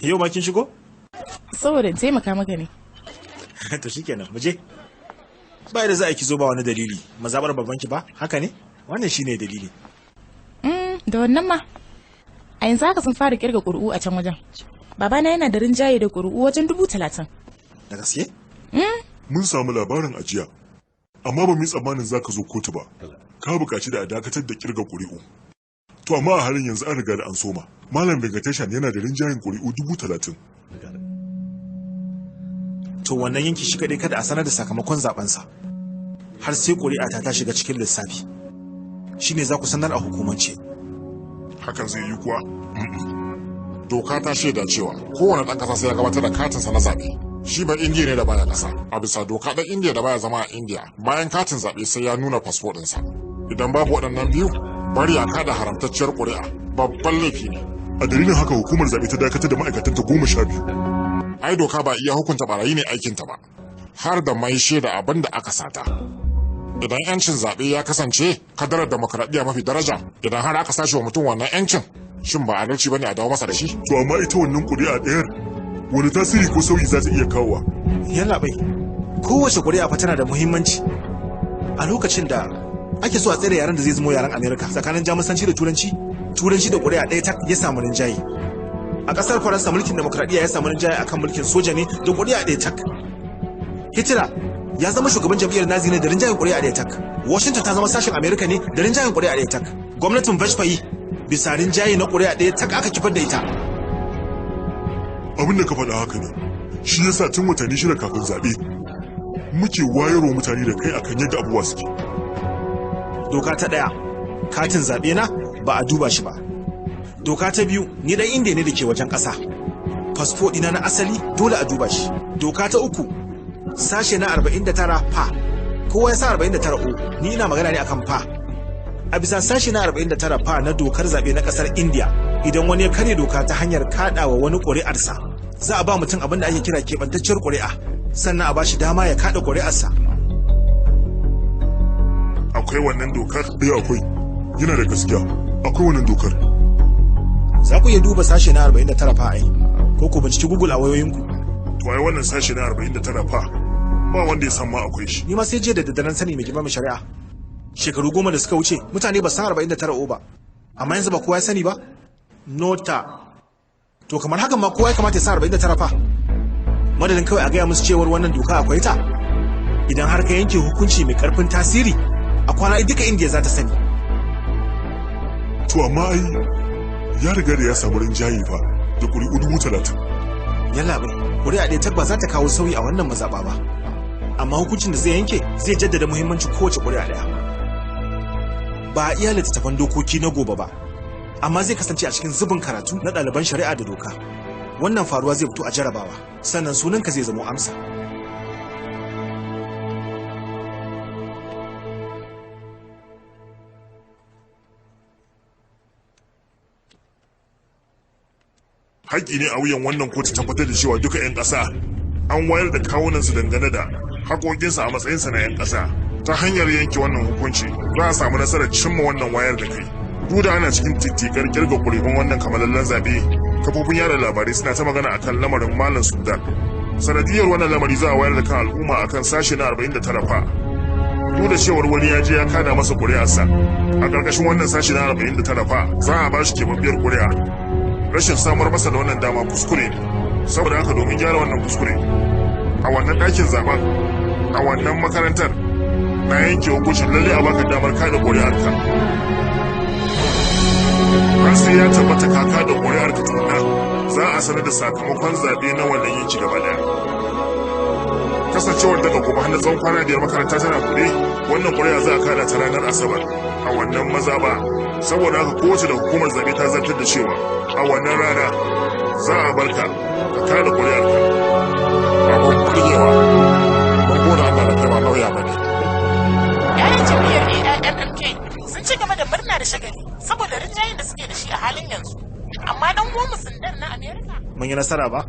Yau ma kin shigo? Saboda in taimaka maka ne. To shikenan, mu je. Ba da za a ki zo ba wani dalili. Mazabar babanki ba, haka ne? Wannan shine dalili. Da wannan ma. A yanzu haka sun fara kirga ƙuri'u a can wajen. Babana yana da rinjaye da ƙuri'u wajen 30,000. Da gaske? Mun samu labarin ajiya, amma ba mu yi tsammanin za ka zo kotu ba. Ka buƙaci da a dakatar da kirga ƙuri'u. To amma a halin yanzu an riga da an soma. Malam Venkateshan yana da rinjayen ƙuri'u 30,000. To wannan yanki shi kaɗai kada a sanar da sakamakon zaɓensa. Har sai ƙuri'a ta shiga cikin lissafi. Shine za ku sanar a hukumance. Hakan zai yi kuwa? Doka ta shaida cewa kowane ɗan ƙasa sai ya gabatar da katinsa na zaɓe. Shi ba Indiya ne da baya ƙasa. A bisa doka ɗan Indiya da baya zama a Indiya, bayan katin zaɓe sai ya nuna fasfo ɗinsa. Idan babu waɗannan biyu, bari a kada haramtacciyar ƙuri'a babban laifi ne. A dalilin haka hukumar zaɓe ta dakatar da ma'aikatanta 12. Ai doka ba iya hukunta barayi ne aikinta ba, har da mai shaida abin da aka sata. Idan 'yancin zaɓe ya kasance kadarar demokradiyya mafi daraja, idan har aka sace wa mutum wannan 'yancin, shin ba adalci bane a dawo masa da shi? To amma ita wannan ƙuri'a ɗayar wani tasiri ko sauyi za ta iya kawowa? Yallaɓai, kowace ƙuri'a fa tana da muhimmanci. A lokacin da ake so a tsere yaren da zai zamo yaren Amerika tsakanin Jamusanci da Turanci, Turanci da ƙuri'a ɗaya tak ya samu rinjaye. A ƙasar Faransa mulkin demokradiyya ya samu rinjaye akan mulkin soja ne da ƙuri'a ɗaya tak. Hitler ya zama shugaban jam'iyyar Nazi ne da rinjayen ƙuri'a ɗaya tak. Washington ta zama sashen Amerika ne da rinjayen ƙuri'a ɗaya tak. Gwamnatin Vajpayee bisa rinjaye na ƙuri'a ɗaya tak aka kifar da ita. Abin da ka faɗa haka ne. Shi yasa tun watanni 6 kafin zaɓe muke wayarwa mutane da kai akan yadda abubuwa suke. Doka ta 1, katin zaɓe na ba a duba shi ba. Doka ta 2, ni ɗan Indiya ne da ke wajen ƙasa. Fasfo ɗina na asali dole a duba shi. Doka ta 3, sashe na 49 fa. Kowa ya sa 49 o, ni ina magana ne akan fa. A bisa sashe na 49 fa na dokar zaɓe na ƙasar Indiya, idan wani ya karya doka ta hanyar kaɗawa wani ƙuri'arsa, za a ba mutum abin da ake kira keɓantacciyar ƙuri'a, sannan a ba shi dama ya kaɗa ƙuri'arsa. Akwai wannan dokar? Eh akwai. Yana da gaskiya. Akwai wannan dokar. Za ku iya duba sashe na 49 fa ai, ko ku binciki Google a wayoyinku. To ai wannan sashe na 49 fa ba wanda ya san ma akwai shi. Ni ma sai jiya da daddaren sani mai girma mai shari'a. Shekaru 10 da suka wuce mutane ba san 49 o ba. Amma yanzu ba kowa ya sani ba. Nota. To kamar hakan ma kowa ya kamata ya san 49 fa. Madadin kawai a gaya musu cewar wannan doka akwai ta. Idan har ka yanke hukunci mai karfin tasiri, a kwana duka Indiya za ta sani. To amma ai ya riga da ya samu rinjaye fa da ƙuri'u 30,000. Yallaɓai, ƙuri'a ɗaya tabba za ta kawo sauyi a wannan mazaɓa ba. Amma hukuncin da zai yanke zai jaddada muhimmancin kowace ƙuri'a ɗaya. Ba a iya littattafan dokoki na gobe ba, amma zai kasance a cikin zubin karatu na ɗaliban shari'a da doka. Wannan faruwa zai fito a jarabawa, sannan sunanka zai zamo amsa. Haƙƙi ne a wuyan wannan kotu tabbatar da cewa duka 'yan ƙasa an wayar da kawunansu dangane da haƙoƙinsu a matsayinsa na 'yan ƙasa. Ta hanyar yanke wannan hukunci za a samu nasarar cimma wannan wayar da kai. Duk da ana cikin tittikar kirga ƙuri'un wannan kamalallen zaɓe, kafofin yada labarai suna ta magana akan lamarin Malam Sudan. Sanadiyar wannan lamari za a wayar da kan al'umma akan sashe na 49 fa. Duk da cewar wani ya je ya kada masa ƙuri'arsa, a ƙarƙashin wannan sashe na 49 fa za a ba shi keɓaɓɓiyar ƙuri'a. Rashin samar masa da wannan dama kuskure ne, saboda haka domin gyara wannan kuskure a wannan ɗakin zaben, a wannan makarantar, na yanke hukuncin lalle a baka damar kada ƙuri'arka. Har sai ya tabbata ka kada ƙuri'arka tukuna, za a sanar da sakamakon zaɓe na wannan yanki gaba ɗaya. Kasancewar daga gobe har na tsawon kwana 5 makaranta tana buɗe, wannan ƙuri'a za a kada ta ranar Asabar a wannan mazaɓa. Saboda haka kowace da hukumar zaɓe ta zartar da cewa a wannan rana za a barka ka kada ƙuri'arka. Abun burgewa, mun gode Allah da kai ba lauya ba ne. Yayin jam'iyyar AIMMK sun ci gaba da murna da shagali saboda rinjayen da suke da shi a halin yanzu. Amma dan uwan Sundar na Amerika. Mun yi nasara ba?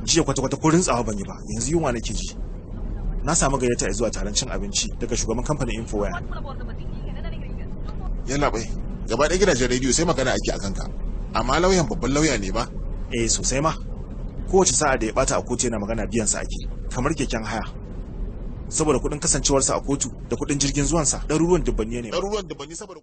Jiya kwata-kwata ko rintsawa ban yi ba, yanzu yunwa nake ji. Na samu gayyata zuwa taron cin abinci daga shugaban kamfanin Infoware. Yallaɓai, Gaba ɗaya gidajen rediyo sai magana ake a kanka. Amma lauyan babban lauya ne ba? Eh sosai ma. Kowace sa'a da ya bata a kotu yana magana biyan sa ake, kamar keken haya. Saboda kuɗin kasancewarsa a kotu da kuɗin jirgin zuwansa, ɗaruruwan dubbanni ne. Ɗaruruwan dubbanni saboda